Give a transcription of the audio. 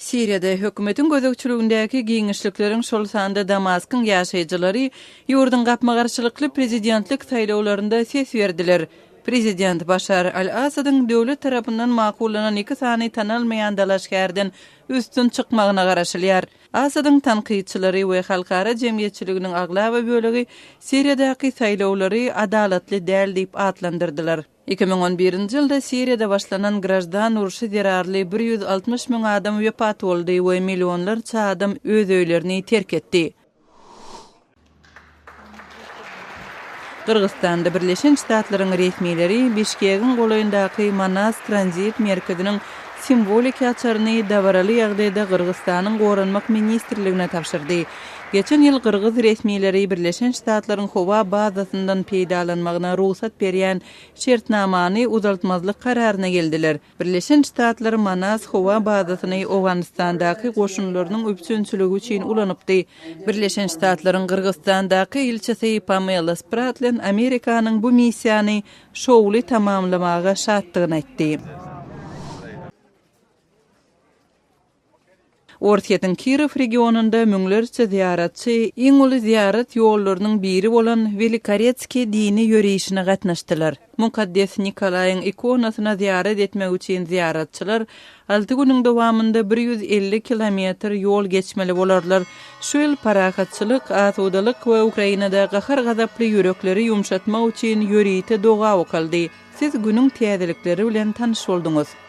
Siriýada hökümetiň gözegçiligindäki giňişlikleriň, şol sanda Damaskyň ýaşaýjylary ýurduň gapma-garşylykly prezidentlik saýlawlarynda ses berdiler. Prezident Başar al-Assadyň döwlet tarapyndan makullanan iki sany tanalmaýan dalaşgärden üstün çykmagyna garaşylýar. Assadyň tankytçylary we halkara jemgyýetçiliginiň aglaba bölegi Siriýadaky saýlawlary adalatly däl diýip atlandyrdylar. 2011-nji ýylda Siriýada başlanan graždan urşy zerarly 160 müň adam wepat boldy we millionlarça adam öz öýlerini terk etdi. Gyrgyzystanda Birleşen Ştatlaryň resmileri Bişkegiň golaýyndaky Manas tranzit merkeziniň simwoliki açaryny dabaraly ýagdaýda Gyrgyzystanyň Goranmak ministrligine tabşyrdy. Geçen ýyl gyrgyz resmileri Birleşen Ştatlaryň howa bazasyndan peýdalanmagyna rugsat berýän şertnamany uzaltmazlyk kararyna geldiler. Birleşen Ştatlar Manas howa bazasyny Owganystandaky goşunlarynyň üpjünçiligi üçin ulanypdy. Birleşen Ştatlaryň Gyrgyzystandaky ilçisi Pamela Spratlen Amerikanyň bu missiýany şowly tamamlamaga şatdygyny aýtdy. Orsýetiň Kirow regionynda müňlerçe zyýaratçy iň uly zyýarat ýollarynyň biri bolan Welikoretskiý dini ýörişine gatnaşdylar. Mukaddes Nikolaýyň ikonasyna zyýarat etmek üçin zyýaratçylar alty günüň dowamynda 150 kilometr ýol geçmeli bolarlar. Şu ýyl parahatçylyk, asudalyk we Ukrainada gahar-gazaply ýürekleri ýumşatmak üçin ýörite doga okaldy. Siz günüň täzelikleri bilen tanyş bolduňyz.